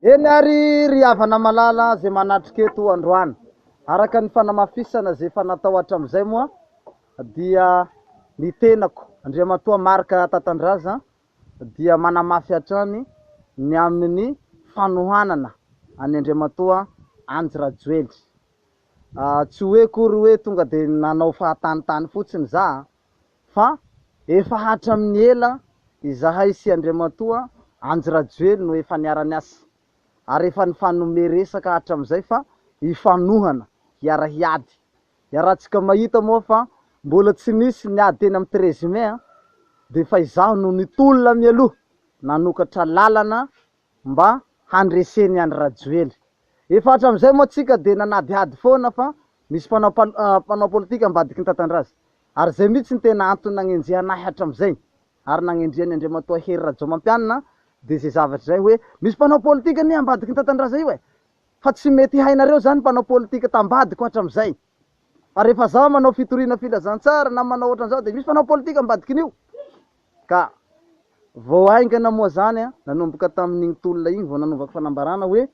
Eny ary ry havana malala izay manatrika eto androany. Araka ny fanamafisana izay efa natao hatramin'izay moa dia ny tenako Andriamatoa Marc Tatandraza dia manamafy hatrany ny amin'ny fanohanana an'i Andriamatoa Andry Rajoely. Tsy hoe akory hoe tonga dia nanao fahatanitany fotsiny za fa efa hatramin'ny ela izahay sy Andriamatoa Andry Rajoely no efa niara-niasa ary efa nifanome resaka hatramin'izay fa hifanohana, hiara-hiady. Iarahantsika mahita moa fa mbola tsy nisy ny ady teny amin'ny 13 mai dia efa izaho no nitolona mialoha nanokatra lalana mba handresen'i Andry Rajoely. Efa hatramin'izay moa tsika dia nanadihady foana fa misy mpanao mpanao politika ambadiky ny Tatandraza. Ary izay mihitsy no tena antony nagnenjehana ahy hatramin'izay ary nagnendrian'i Andriamatoa Hery Rajaomampianina dia izay zavatra izay hoe misy mpanao politika anie ambadiky ny Tatandraza io e! Fa tsy mety hainareo izany mpanao politika tambadiko hatramin'izay. Fa rehefa zaho manao fitoriana filazantsara na manao ohatran'izao dia misy mpanao politika ambadikin'io. Ka vao haingana moa zany nanomboka tamin'igny tolona igny vao nanovako fanambarana hoe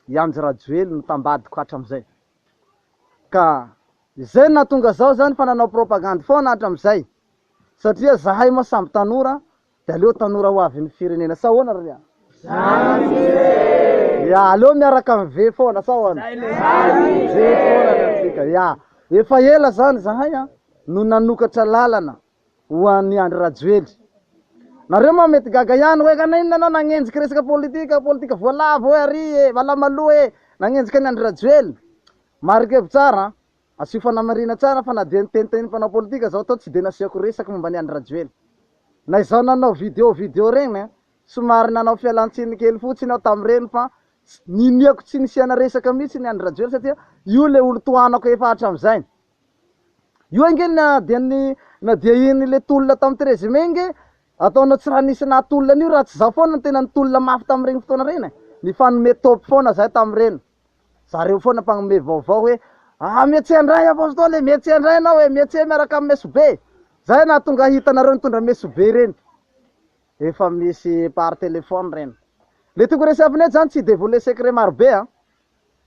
i Andry Rajoely no tambadiko hatram'izay. Ka izay no nahatonga zaho zany fa nanao propagandy foana hatram'izay satria zahay moa samby tanora de aleo tanora ho avin'ny firenena sa ahoana ry a? Zany mihitsy e! Ya, aleo miaraka am V foana sa ahoana? Zay V foana ny antsika. Ya, efa ela zany zahay a no nanokatra lalana ho an'i Andry Rajoely. Nareo moa mety gaga ihany hoe ka naninona anao nagnenjiky resaka politika, politika voalavo hoe ary e, malamaloha e, nagnenjika an'i Andry Rajoely. Marikevy tsara an, asio fanamarihana tsara fa na dia niteniteny mpanao politika zao tao tsy dia nasiako resaka momba an'i Andry Rajoely. Na izao nanao video video regny an, somary nanao fialantsiny kely fotsiny aho tamin'ireny fa niniako tsy nisiana resaka mihitsy ny Andry Rajoely satria io le olo tohanako efa hatramin'izay. Io ange na dia ny na dia iny le tolona tamin'ny 13 mai nge ataonao tsy raha nisy nahatolona an'io raha tsy zaho foana no tena nitolona mafy tamin'ireny fotoana ireny e. Nifanome top foana zahay tamin'ireny. Zareo foana mpanome vaovao hoe ah mihetseha indray Apostoly e, mihetseha indray ianao e, mihetseha miaraka amin'ny mesobe. Zay nahatonga ahy hitanareo nitondra mesobe ireny. Efa misy par téléphone ireny. Le tiako resahafina eto zany tsy hi-devoiler secret marobe an.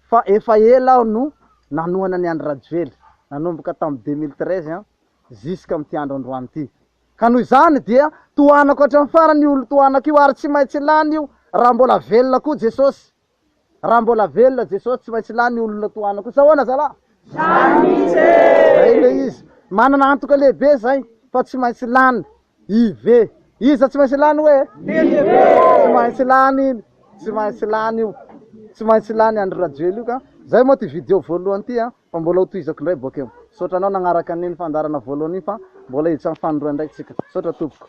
Fa efa ela aho no nanohana an'i Andry Rajoely, nanomboka tamin'ny 2013 an, jusque amin'ity andro androany ity. Ka noho izany dia tohanako hatramin'ny farany io olon-tohanako io ary tsy maintsy lany io raha mbola velona koa Jesosy. Raha mbola velona Jesosy tsy maintsy lany io olona tohanako io. Sa ahoana zalahy? Zany mihitsy e! Zay ilay izy. Manana antoka lehibe zay fa tsy maintsy lany. IV. Iza tsy maintsy lany hoe? IV. Tsy maintsy lany iny. Tsy maintsy lany io. Tsy maintsy lany Andry Rajoelina io ka. Zay moa ty video voalohany ty an, fa mbola ho tohizako indray bakeo. Misaotra anao nagnaraka an'iny fandaharana voalohany iny fa mbola hiditra amin'ny fanindroany indray tsika. Misaotra tompoko.